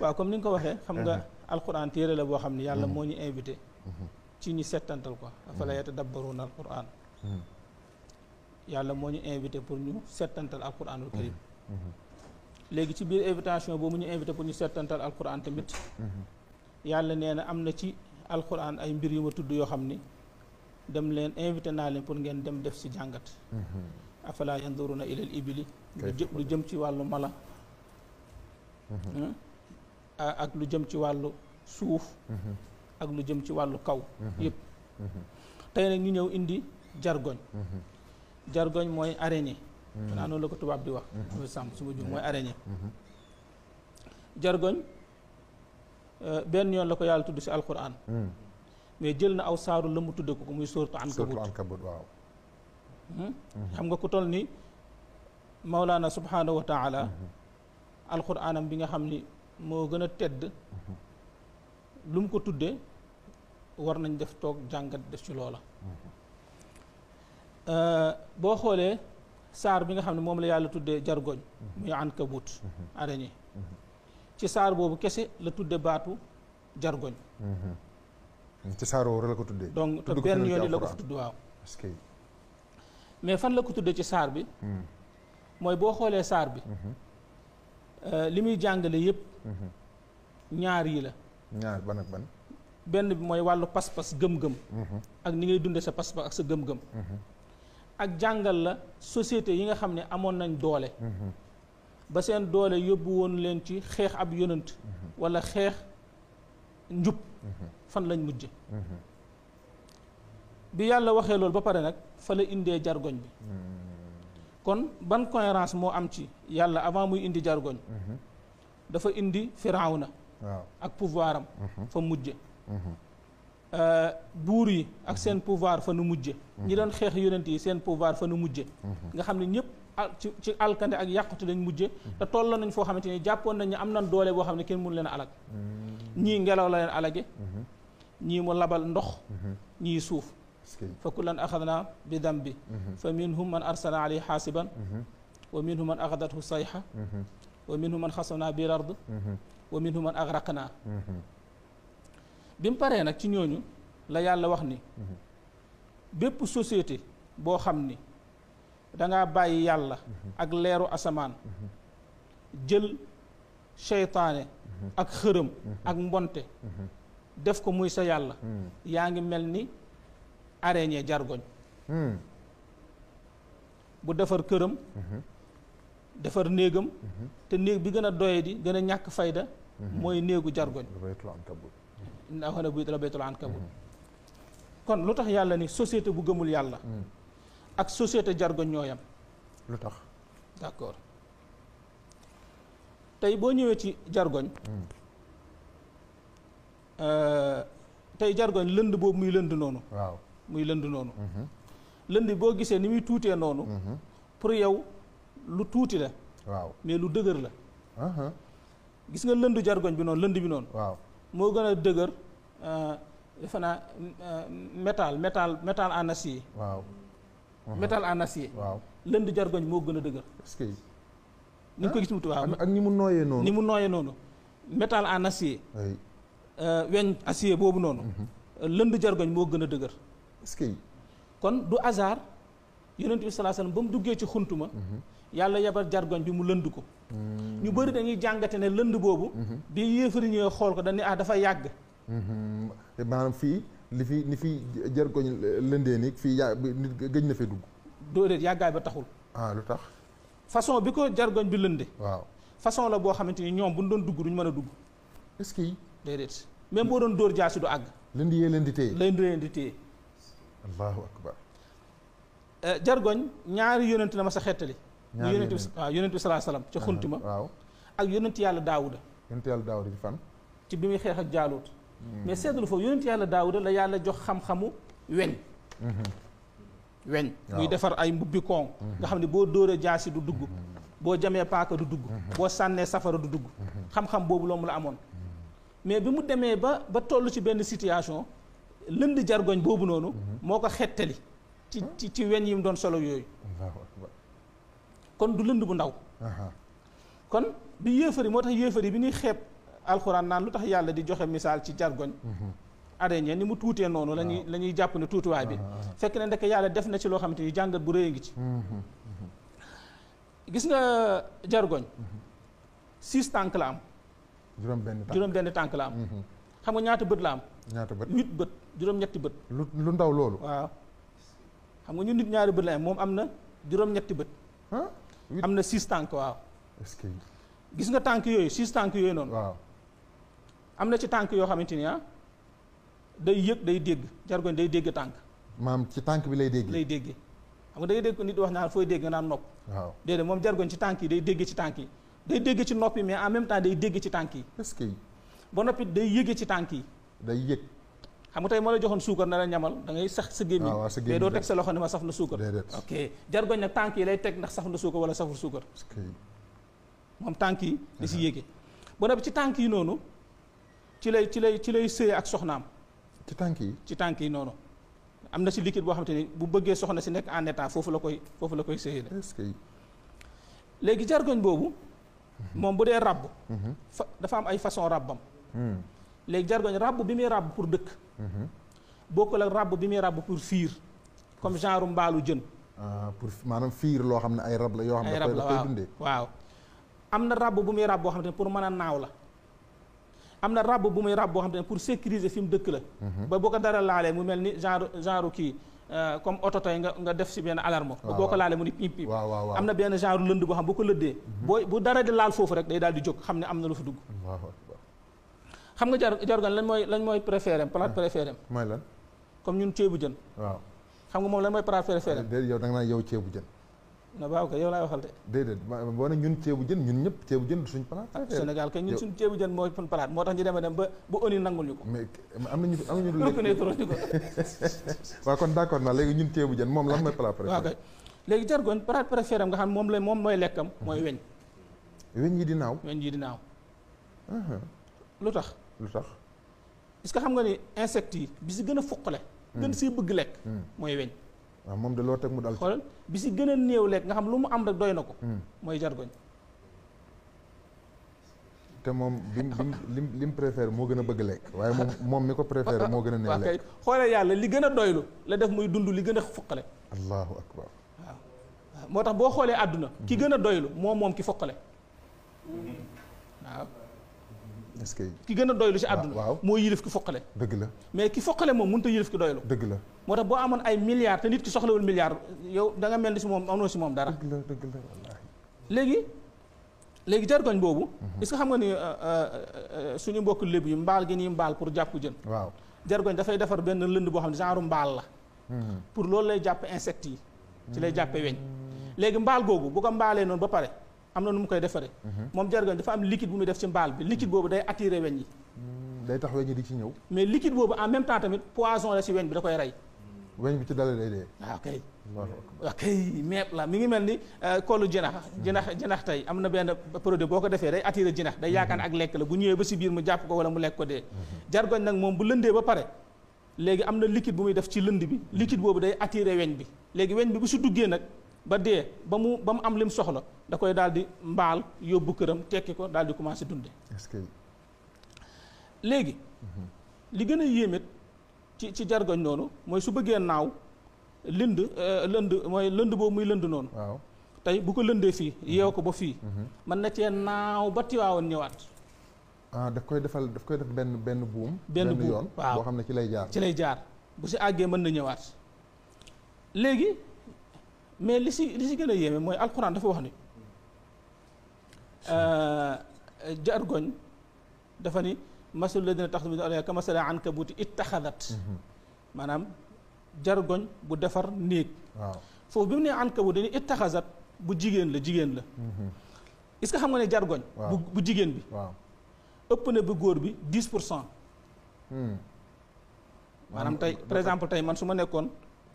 waaw comme ni nga ko waxee xam nga alquran téere la boo xam ne yàlla moo ñu invité ci ñu settantal ko afala yatadabbaruuna alquran yàlla moo ñu invité pour ñu settantal alquranul karim léegi ci biir invitation boobu ñu invité pour ñu settantal alquran tamit yàlla nee na am na ci alquran ay mbir yu ma tudd yoo xam ni dem leen invité naa leen pour ngeen dem def ci jàngat afala yanzuruna ilal ibili lu jëm ci wàllu mala ak lu jëm ci wàllu suuf ak lu jëm ci wàllu kaw yëpp tey nag ñu ñëw indi jargoñ jargoñ mooy araignée xanaa noonu la ko tubaab di wax sàmm su ma jum mooy araignée jargoñ benn yoon la ko yàlla tudd ci alquran mais jël na aw saaru la mu tudde ko muy sóoratu ankabut waaw xam nga ku toll ni Mawlaana subhaanahu wa taala alquranam bi nga xam ni moo gën a tedd lu mu ko tuddee war nañ def toog jàngat def ci loola boo xoolee saar bi nga xam ne moom la yàlla tuddee jargoñ muy ankabut araignée ci saar boobu kese la tudde baatu jargoñ ci saar woowu la ko tuddee donc te benn yoon yi la ko fi tudd waaw mais fan la ko tuddee ci saar bi mooy boo xoolee saar bi li muy jàngale yépp ñaar yi la ñaar ban ak ban benn bi mooy wàllu pas-pas gëm-gëm ak ni ngay dunde sa pas-pas ak sa gëm-gëm ak jàngal la société yi nga xam ne amoon nañ doole ba seen doole yóbbu woon leen ci xeex ab yonant wala xeex njub fan lañ mujje bi yàlla waxee loolu ba pare nag fa la indee jargoñ bi kon ban cohérence moo am ci yàlla avant muy indi jargoñ dafa indi firawna ak pouvoir am fa mujje buur yi ak seen pouvoir fa nu mujje ñi doon xeex yonent yi seen pouvoir fa nu mujje nga xam ne ñëpp ci alkande ak yàqute lañ mujje te tolloon nañ foo xamante ni jàppoon nañ ne am nañ doole boo xam ne kenn mënu leen a alag ñii ngelaw la leen alage ñii mu labal ndox ñii suuf fa kullan axadna bi dambi fa minhum man arsalna alayhi xaasiban wa minhum man axadathu sayxa wa minhum man xasafna bil ard wa minhum man agraqna bi mu paree nag ci ñooñu la yàlla wax ni bépp société boo xam ni dangaa bàyyi yàlla ak leeru asamaan jël seytaane ak xërëm ak mbonte def ko muy sa yàlla yaa ngi mel ni araignée jargoñ bu defar këram defar néegam te néeg bi gën a doye di gën a ñàkk fayda mooy néegu jargoñ inna awhana buyuti la baytul ankabut kon lu tax yàlla ni société bu gëmul yàlla ak société jargoñ ñooyam lu tax d'accord tey boo ñëwee ci jargoñ tey jargoñ lënd boobu muy lënd noonu waaw muy lënd noonu lënd boo gisee ni muy tuutee noonu pour yow lu tuuti la waaw mais lu dëgër la gis nga lëndu jargoñ bi noonu lënd bi noonu waaw moo gën a dëgër defe naa métal en acier waaw métal en acier waaw lënd jargoñ moo gën a dëgër est-ce que ni nga ko gis mutu waaw ak ni mu nooyee noonu ni mu nooyee noonu métal en acier weñ acier boobu noonu lënd jargoñ moo gën a dëgër est-ce que kon du hasard yonent bi sallallahu alayhi wasallam ba mu duggee ci xuntuma yàlla yebal jargoñ bi mu lënd ko ñu bëri dañuy jàngate ne lënd boobu bi yéefari ñëwee xool ko dañ ne ah dafa yàgg maanaam fii li fi jargoñ lëndee ni fii nit gëj na fee dugg déedéet yàggaay ba taxul lu tax façon bi ko jargoñ bi lënde waaw façon la boo xamante ni ñoom bu ñu doon dugg duñ mën a dugg est-ce que déedéet même boo doon dóor jaasi du àgg lënd yee leen di téye leen di téye allahu akbar jargoñ ñaari yonent la ma sa xettali yonent bi waaw yonent bi sallallahu alayhi wasallam ca xuntima waaw ak yonent yàlla daawuda yonent yàlla daawuda ci fan ci bi muy xeex ak jaalut mais seetlu foofu yonent yàlla daawuda la yàlla jox xam-xamu weñ muy defar ay mbubbi koŋ nga xam ne boo dóoree jaasi du dugg boo jamee paaka du dugg boo sànnee safara du dugg xam-xam boobu loo mu la amoon mais bi mu demee ba toll ci benn situation lënd jargoñ boobu noonu moo ko xettali ci weñ yi mu doon solo yooyu kon du lënd bu ndaw kon bi yéefari moo tax yéefari bi ñuy xeeb alxuraan naan lu tax yàlla di joxe misaal ci jargoñ arañee ni mu tuutee noonu la ñuy jàpp ne tuutiwaay bi fekk ne ndek yàlla def na ci loo xamante ni jàngat bu rëy a ngi ci gis nga jargoñ 6 tànk la am juróom benn tànk la am xam nga ñaata bët la am 8 bët juróom-ñetti bët lu ndaw loolu waaw xam nga ñu nit ñaari bët la am moom am na juróom-ñetti bët am na 6 tànk waaw est-ce que gis nga tànk yooyu 6 tànk yooyu noonu waaw am na ci tànk yoo xamante ni day yëg day dégg jargoñ day dégg tànk maam ci tànk bi lay dégg xam nga day dégg ko nit wax naan fooy dégg nga naan nopp waaw déedéet moom jargoñ ci tànk yi day dégg ci tànk yi day dégg ci noppi mais en même temps day dégg ci tànk yi est-ce que ba noppi day yëge ci tànk yi day yëg xam nga tey moo la joxoon suukar na la ñamal da ngay sax sa gémmiñ mais doo teg sa loxo ne ma saf na suukar ok jargoñ nag tànk yi lay teg ndax saf na suukar wala saful suukar moom tànk yi da si yéege ba noppi ci tànk yi noonu ci lay sëye ak soxnaam ci tànk yi noonu am na ci liquide boo xamante ni bu bëggee soxna si nekk en état foofu la koy sëyee léegi jargoñ boobu moom bu dee ràbb dafa am ay façon ràbbam léegi jargoñ ràbb bi muy ràbb pour dëkk bokkul ak ràbb bi muy ràbb pour fiir comme genre mbaalu jën pour maanaam fiir loo xam ne ay rab la yoo xam ne daf koy dundee waaw am na ràbb bu muy ràbb boo xamante ne pour mën a naaw la am na ràbb bu muy ràbb boo xamante ne pour sécuriser fi mu dëkk la ba boo ko dara laalee mu mel ni genre kii comme oto tey nga def si benn alarme ba boo ko laalee mu ni pip pip am na benn genre lënd boo xam bu ko lëddee bu dara di laal foofu rek day daal di jóg xam ne am na lu fa dugg xam nga jargoñ lañ mooy préféré plat préféré mooy lan comme ñun ceebu jën waaw xam nga moom lan mooy plat préféré déedéet yow da nga naan yow ceebu jën na baaw ko yow laay waxal de déedéet boo ne ñun ceebu jën ñun ñëpp ceebu jën suñ plat Sénégal kay ñun suñ ceebu jën mooy plat moo tax ñu dem ba ONU nangul ñu ko mais am nañu reconnaître ñu ko waaw kon d'accord naa léegi ñun ceebu jën moom lan mooy plat préféré waaw kay léegi jargoñ plat préféré nga xam moom mooy lekkam mooy weñ yi di naaw lu tax est-ce que xam nga ni insectes yi bi si gën a fuqale gën si bëgg lekk mooy weñ waaw moom de loo teg mu dal xoolal bi si gën a néew lekk nga xam lu mu am rek doy na ko mooy jargoñ te moom lim préféré moo gën a bëgg lekk waaye moom mi ko préféré moo gën a néew lekk xoolee yàlla li gën a doylu la def muy dund li gën a fuqale allahu akbar waaw moo tax boo xoolee àdduna ki gën a doylu moom ki fuqale waaw est-ce que ki gën a doylu ci àdduna moo yilif ki foqale dëgg la mais ki foqale moom mënut a yilif ki doylu dëgg la moo tax boo amoon ay milliards te nit ki soxlawul milliards yow da nga mel ni si moom amoo si moom dara dëgg la wallaahi léegi jargoñ boobu est-ce que xam nga ni suñu mbokk lébu yi mbaal gi nii mbaal pour jàpp jën waaw jargoñ dafay defar benn lënd boo xam ne genre mbaal la pour loolu lay jàpp insectes yi ci lay jàppe weñ léegi mbaal googu bu ko mbaalee noonu ba pare am na nu mu koy defaree moom jargoñ dafa am liquide bu muy def ci mbaal bi liquide boobu day attirer weñ yi day tax weñ yi di ci ñëw mais liquide boobu en même temps tamit poison la ci weñ bi da koy rey weñ bi ci dalee day dee waaw kay waaw kay meeb la mi ngi mel ni kollu jinax tey am na benn produit boo ko defee day attirer jinax day yaakaar ne ak lekk la bu ñëwee ba si biir mu jàpp ko wala mu lekk ko dee jargoñ nag moom bu lëndee ba pare léegi am na liquide bu muy def ci lënd bi liquide boobu day attirer weñ bi léegi weñ bi bu si duggee nag ba dee ba mu am lim soxla da koy daal di mbaal yóbbu këram tekki ko daal di commencer dunde est-ce que léegi li gën a yéemet ci jargoñ noonu mooy su bëggee naaw lënd mooy lënd boobu muy lënd noonu waaw tey bu ko lëndee fii yeew ko ba fii mën na cee naaw ba Tiwaawoon ñëwaat daf koy def benn buum benn yoon waaw boo xam ne ci lay jaar bu si àggee mën na ñëwaat léegi mais li si gën a yéeme mooy alxuraan dafa wax ni jargoñ dafa ni masalu ladina taxaduuna alayha kamasali ankabuuti ittaxadat maanaam jargoñ bu defar néeg waaw foofu bi mu nee ankabut dañuy ittaxasat bu jigéen la est-ce que xam nga ne jargoñ bu jigéen bi waaw ëpp na bu góor bi 10%. maanaam tey par exemple tey man su ma nekkoon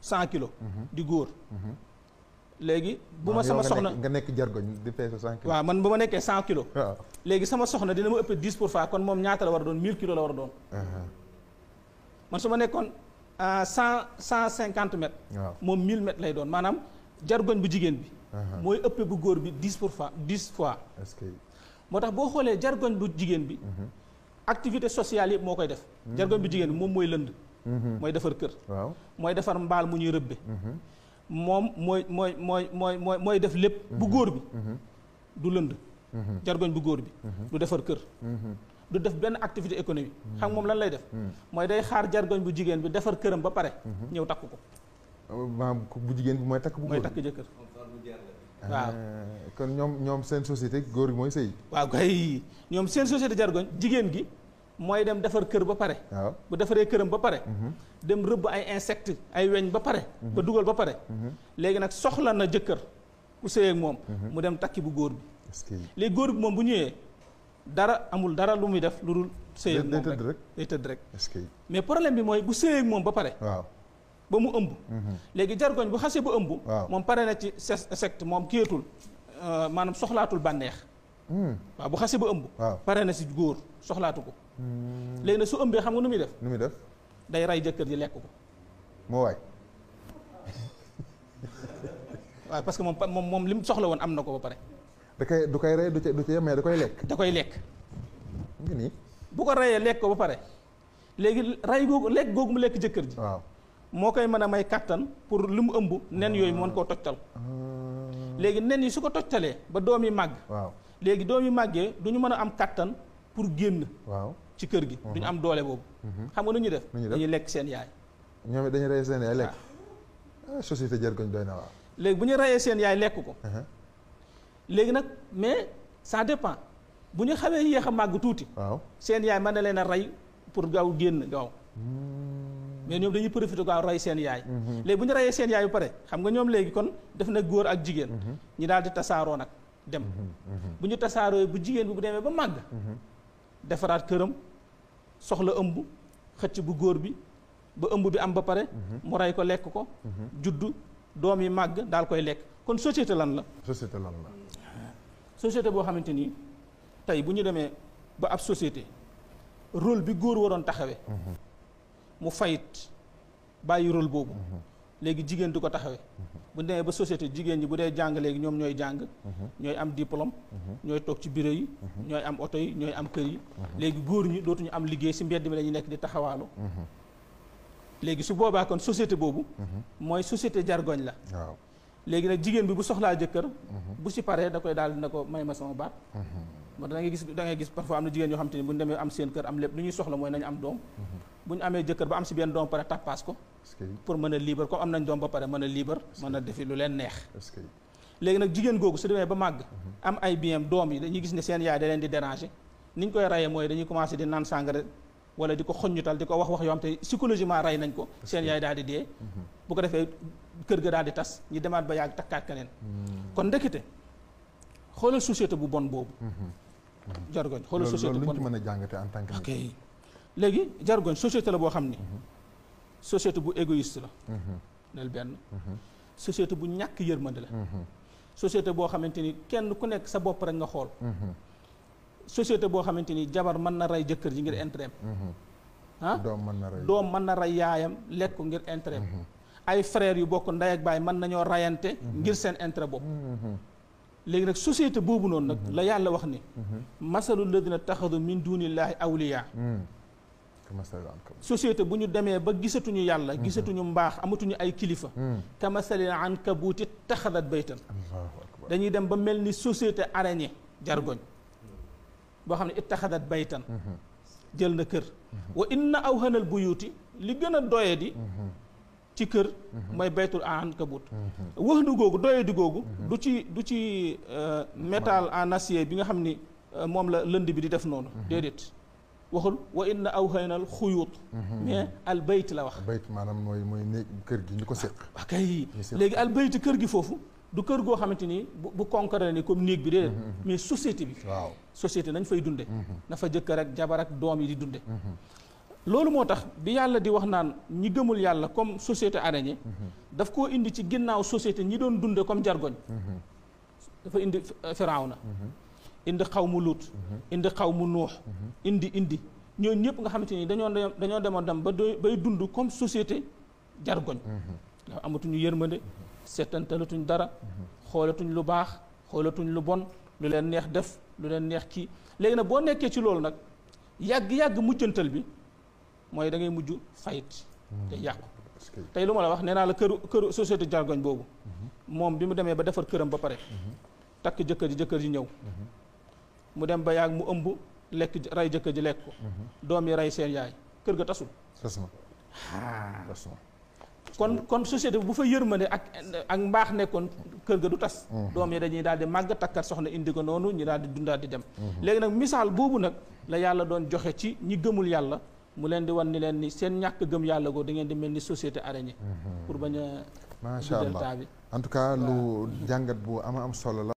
100 kilos di góor léegi bu ma sama soxna nga nekk jargoñ di peese 100 kilos waaw man ba ma nekkee 100 kilos waaw léegi sama soxna dina ma ëpp 10% kon moom ñaata la war a doon 1000 kilos la war a doon man su ma nekkoon 150 mètres waaw moom 1000 mètres lay doon maanaam jargoñ bu jigéen bi mooy ëpp bu góor bi 10 fois est-ce que moo tax boo xoolee jargoñ bu jigéen bi activité sociale yëpp moo koy def jargoñ bu jigéen bi moom mooy lënd mooy defar kër waaw mooy defar mbaal mu ñuy rëbbe moom mooy def lépp bu góor bi du lënd jargoñ bu góor bi du defar kër du def benn activité économique xam moom lan lay def mooy day xaar jargoñ bu jigéen bi defar këram ba pare ñëw takk ko maanaam bu jigéen bi mooy takk bu góor mooy takk jëkkër waaw kon ñoom seen société góor gi mooy sëy waaw kay ñoom seen société jargoñ jigéen gi mooy dem defar kër ba pare waaw bu defaree këram ba pare dem rëbb ay insectes ay weñ ba pare ba dugal ba pare léegi nag soxla na jëkkër ku sëy ak moom mu dem takki bu góor bi léegi góor bi moom bu ñëwee dara amul dara lu muy def lu dul sëy ak moom rek day tëdd rek mais problème bi mooy bu sëy ak moom ba pare waaw ba mu ëmb léegi jargoñ bu xasee ba ëmb moom pare na ci secte moom kiyatul maanaam soxlaatul bànneex waaw bu xasee ba ëmb pare na si góor soxlaatu ko léegi nag su ëmbee xam nga nu muy def day rey jëkkër ji lekk ko moo waay waaw parce que moom li mu soxla woon am na ko ba pare du koy rey du ca mais da koy lekk da koy lekk ngi nii bu ko reyee lekk ko ba pare léegi rey googu lekk googu mu lekk jëkkër ji waaw moo koy mën a may kattan pour li mu ëmb nen yooyu mën koo tojtal léegi nen yi su ko tojtalee ba doom yi màgg waaw léegi doom yi màggee du ñu mën a am kattan pour génn waaw ci kër gi duñu am doole boobu xam nga nu ñuy def dañuy lekk seen yaay ñoom it dañuy rey seen yaay lekk société jargoñ doy na waaw léegi bu ñu reyee seen yaay lekk ko léegi nag mais ça dépend bu ñu xawee yéex a màgg tuuti waaw seen yaay mën na leen a rey pour gaaw génn gaaw mais ñoom dañuy profité gaaw rey seen yaay léegi bu ñu reyee seen yaay bu pare xam nga ñoom léegi kon def na góor ak jigéen ñi daal di tasaaroo nag dem bu ñu tasaaroo bu jigéen bi bu demee ba màgg defaraat këram soxla ëmb xëcc bu góor bi ba ëmb bi am ba pare mu rey ko lekk ko juddu doom yi màgg daal koy lekk kon société lan la société boo xamante nii tey bu ñu demee ba ab société rôle bi góor waroon taxawee mu fayit bàyyi rôle boobu léegi jigéen du ko taxawee bu demee ba société jigéen ñi bu dee jàng léegi ñoom ñooy jàng ñooy am diplôme ñooy toog ci bureau yi ñooy am oto yi ñooy am kër yi léegi góor ñi dootuñu am liggéey si mbedd mi la ñu nekk di taxawaalu léegi su boobaa kon société boobu mooy société jargoñ la waaw léegi nag jigéen bi bu soxlaa jëkkër bu si paree da koy daal dina ko may ma sama baat moo da ngay gis parfois am na jigéen yoo xam te ni bu ñu demee am seen kër am lépp lu ñuy soxla mooy nañu am doom bu ñu amee jëkkër ba am si benn doom pare tappaas ko pour mën a libre comme am nañ doom ba pare mën a libre mën a defi lu leen neex léegi nag jigéen googu su demee ba màgg am ay bien doom yi dañuy gis ne seen yaay da leen di déranger ni ñu koy rayee mooy dañuy commencé di naan sàngara wala di ko xoññutal di ko wax yoo xam te psychologiquement rey nañ ko seen yaay daal di dee bu ko defee kër ga daal di tas ñi demaat ba yàgg takkaat keneen kon ndekete xoolal société bu bon boobu jargoñ xoolal société bu bon loolu mën a jàngate en tant que ok léegi jargoñ société la boo xam ni société bu égoïste la nel benn société bu ñàkk yërmande la société boo xamante ni kenn ku nekk sa bopp rek nga xool société boo xamante ni jabar mën na rey jëkkër ji ngir intérêt doom mën na rey yaayam lekk ko ngir intérêt ay frères yu bokk ndey ak baay mën nañoo rayante ngir seen intérêt bopp léegi nag société boobu noonu nag la yàlla wax ni masalu ladina taxadu min dunillahi awliya société bu ñu demee ba gisatuñu yàlla gisatuñu mbaax amatuñu ay kilifa kamasalil ankabuuti taxadat baytan dañuy dem ba mel ni société araignée jargoñ boo xam ne ittaxadat baytan jël na kër wa inna awhanal buyuti li gën a doye di ci kër mooy baytul ankabut wax nu googu doye di googu du ci métal en acier bi nga xam ni moom la lënd bi di def noonu déedéet waxul wa inna awhanal xuyuut mais al bayt la wax bayt maanaam mooy néeg kër gi ñu ko séq kay léegi al bayt kër gi foofu du kër goo xamante ni bu concret ni comme néeg bi déedéet mais société bi waaw société nañ fay dunde na fa jëkkër ak jabar ak doom yi di dunde loolu moo tax bi yàlla di wax naan ñi gëmul yàlla comme société araignée daf koo indi ci ginnaaw société ñi doon dunde comme jargoñ dafa indi Firawna indi xaw mu Luut indi xaw mu Nuux indi ñoo ñëpp nga xamante ni dañoo demoon dem ba bay dund comme société jargoñ ndax amatuñu yërmande seetantalatuñ dara xoolatuñ lu baax xoolatuñ lu bon lu leen neex def lu leen neex kii léegi nag boo nekkee ci loolu nag yàgg-yàgg mujjantal bi mooy da ngay mujj fayit te yàqu tey lu ma la wax nee naa la këru société jargoñ boobu moom bi mu demee ba defar këram ba pare takk jëkkër ji ñëw mu dem ba yàgg mu ëmb lekk rey jëkkër ji lekk ko doom yi rey seen yaay kër ga tasul kon société bu fa yërmande ak mbaax nekkoon kër ga du tas doom yi dañuy daal di màgg takkat soxna indi ko noonu ñu daal di dundaat di dem léegi nag misaal boobu nag la yàlla doon joxe ci ñi gëmul yàlla mu leen di wan ni leen ni seen ñàkk gëm yàlla goo da ngeen di mel ni société araignée pour bañ a macha allah en tout cas lu jàngat bu am solo la